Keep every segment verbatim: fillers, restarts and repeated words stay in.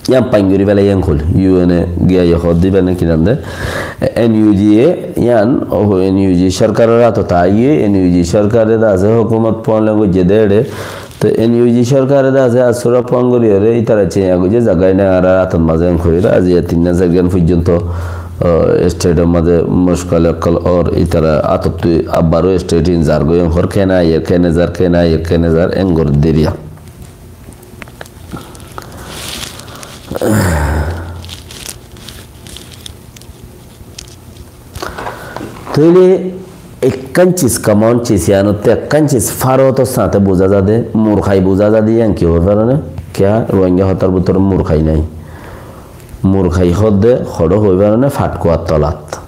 Yián fain gorí félaiye yián hoil. U N e giyai hoódde ibá né ki nam de. N U G e yián, o, N U G sorkaror átot aiyé, N U G sorkare de asé hókumot fúañla goijjé de eçé. Te N U G sorkare de asé asura fúañ gorí ore, ítara céña goijjé, zaga iín añárar átot mazé yián hoiyóre, aijja tin sair gán foijjonto, o, esthetor mazé muckil ókkol ór, ítara átottú abbaró esthet iín zargói, yián hoór kene aiyér, kene zar, kene aiyér, kene zar, en gorí deriya. Tóile ekkán cis, common cis, yíanottú ekkán cis fárotor sañte buzá za de, murkhai buzá za de, yían ki hoi faro né? Kiyá Rohingya hotár bútore murkhai nái? Murkhai hoódde hoçé hoi faro né? Fatkuwar tolat.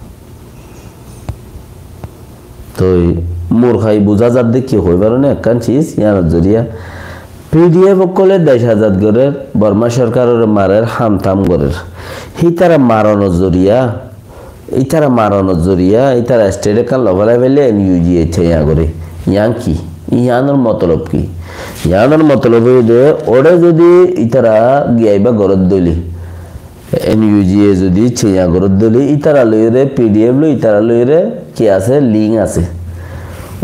Toi murkhai buzá zadde ki hoi faro né ekkán cis, yíanor zoriya P D F ókkole dec azad gorer, Borma sorkarore marer, ham tam gorer. Hítara maronor zoriya, ítara maronor zoriya, ítara estet ekkán lofélai faile N U G e céña gore. Yían ki? Yíanor motolob ki? Yíanor motolob óilde, óre zodi ítara giyaiba goródde óile, N U G e zodi céña goródde óile, ítara loiyóre, P D F loi, ítara loiyóre ki asé? Link asé.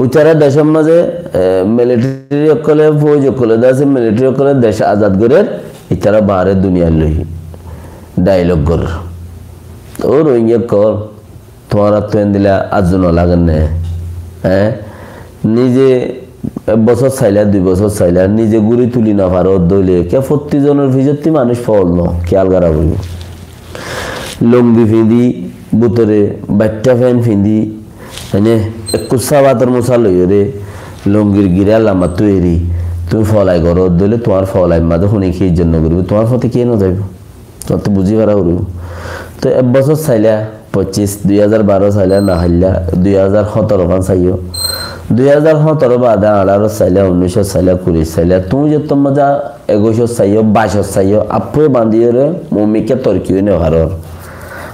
Ítara decór mazé, e, military ókkole, fóuj ókkole de asé, military ókkole dec azad gorer, ítara baáre duniyar loi dialogue gorer. Ó Rohingya ókkol, tuáñrattú endilla azu no lager né? Eé? Nize ek bosór sailá, dui bosór sailá, nize gúri tuli no faró dóile, ke fottí zonor fisottí manúic fool no, kiyál gorá foribó. Lungi fiñdi, bútore baiththá fen fiñdi, ene, ekkussá bátor musá loiyóre, lungir girá lamattú eri, tuñí foolai goró dóile, tuáñr foolair mazé hone ki izzot no goríbo, tuáñr fóte ki no zaibo. Tuáñrttú buzí fara foribó. Te ek bosór sailá, foccís, dui házar baró sailá, no háilla, dui házar hóñtoro fán saiyó. Dui házar hóñtoro baade añçáro sailá, unnúicot sailá, kuric sailá, tuñí zottór mazé ekuicot saiyó, baicot saiyó, affúa bandíyore mumikká torki ói no farór.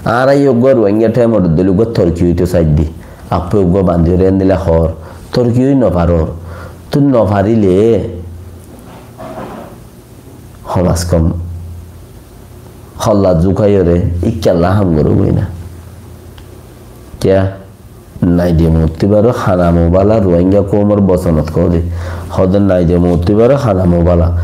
Añára yó uggúa Ruáingga thaimot dóilla uggúa torki óito saidde. Affúa uggúa bandíyore endilla hoór, torki ói no farór. Tui no faríle, hom az kom holla zukaiyóre ikkalla ham goró goi na. Kiyá? Nai de muttí baró hana mubala, Ruáingga koumor bosonot hoó de. Hoó de nai de muttí baró hana mubala.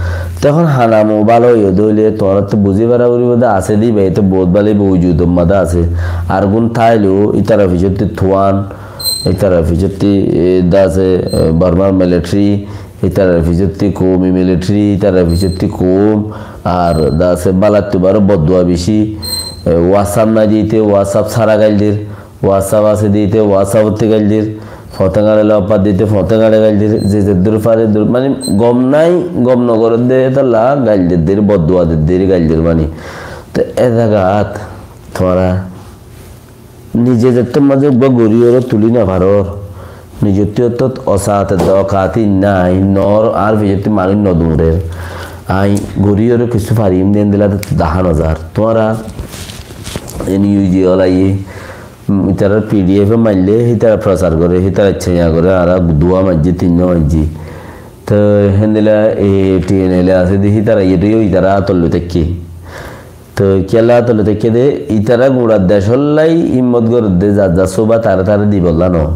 Te ehón hana mubala óiye de óile tuáñrattú buzí fara foribó de asé de íba, ite bout bala íba ujudor mazé asé. Ar gún táileó ítarar fisottí tuán, ítarar fisottí, e, de asé, e, Bormar military, ítarar fisottí koumi military, ítarar fisottí koum, ar de asé bálattú baró boddua beci, e, WhatsApp nai de íte WhatsApp sára gail der, WhatsApp asé de íte WhatsApp ottí gail der, foñte gañçe lofar de íte foñte gañçe gail der, ze zeddúr fare eddúr, mani gom nai, gom no gorédde hétolla gail der, boddua der, gail der mani. Te e zagat tuáñra nize zettór mazé uggúa goríyoré tulí no farór, nizottú ottót osaat, okati nai, noór, añár fisottú manúic no duñrer. Añí goríyoré kessú farim de endilla de dahá no zar. Tuáñra N U G olaye, um, ítarar P D F e maille, hítara prosar gore, hítara céña gore, añára duwa maijjí, tinnúa maijjí. Te héndilla e T N L A asé de, hítara iyót yó ítara átolla táikke. Te kiyólla tole táikke de, ítara guñça decólla hímmot gorédde, zar zar sóba taré taré dibolla no,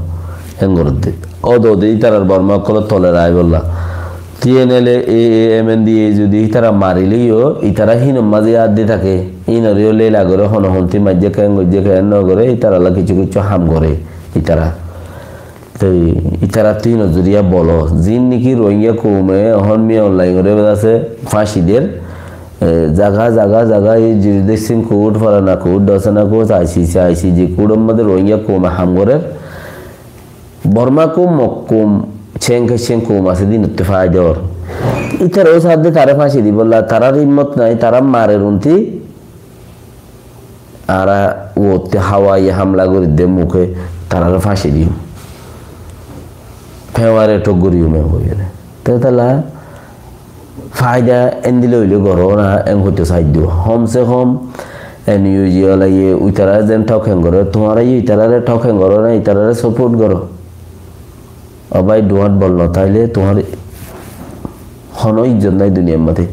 héen gorédde. Ódode ítarar Bormá ókkolor tole raibólla. T N L A, A A, M N D A zodi ítara marileyó, ítara hínor mazé yad di táke, hínoreyó leila goré, hono hontí maijjé, keén goijjé, keén no goré, ítaralla kissú kissú ham goré ítara. Te ítarattú hín zoriya bolo, ziín niki Rohingya koume ehón miya online goré belasé fáñci der, e, zaga, zaga, zaga, e, jurisdiction court, falana court, dhosana court, I C C, I C J court or modde Rohingya koume ham gorer. Borma koum, Mog koum, Ceng Kaceng koum asé de hínottú faida or. Ítara ó saádde tará fáñci dibolla, tarár hímmot nai, tará marer unti, añára uottí hawai hamla gorí de muke tarare fáñci diyum. Feñware thok gorí yum hoiyóre. Te tala faida endilla óile goró na, en hoito saiddu. Hom se hom N U G olaye uitarare zen thok hen goré, tuáñra yó itarare thok hen goró na, itarare support goró. Ó bái, duáñt bol no táile tuáñr honó izzot nái duniyar máze.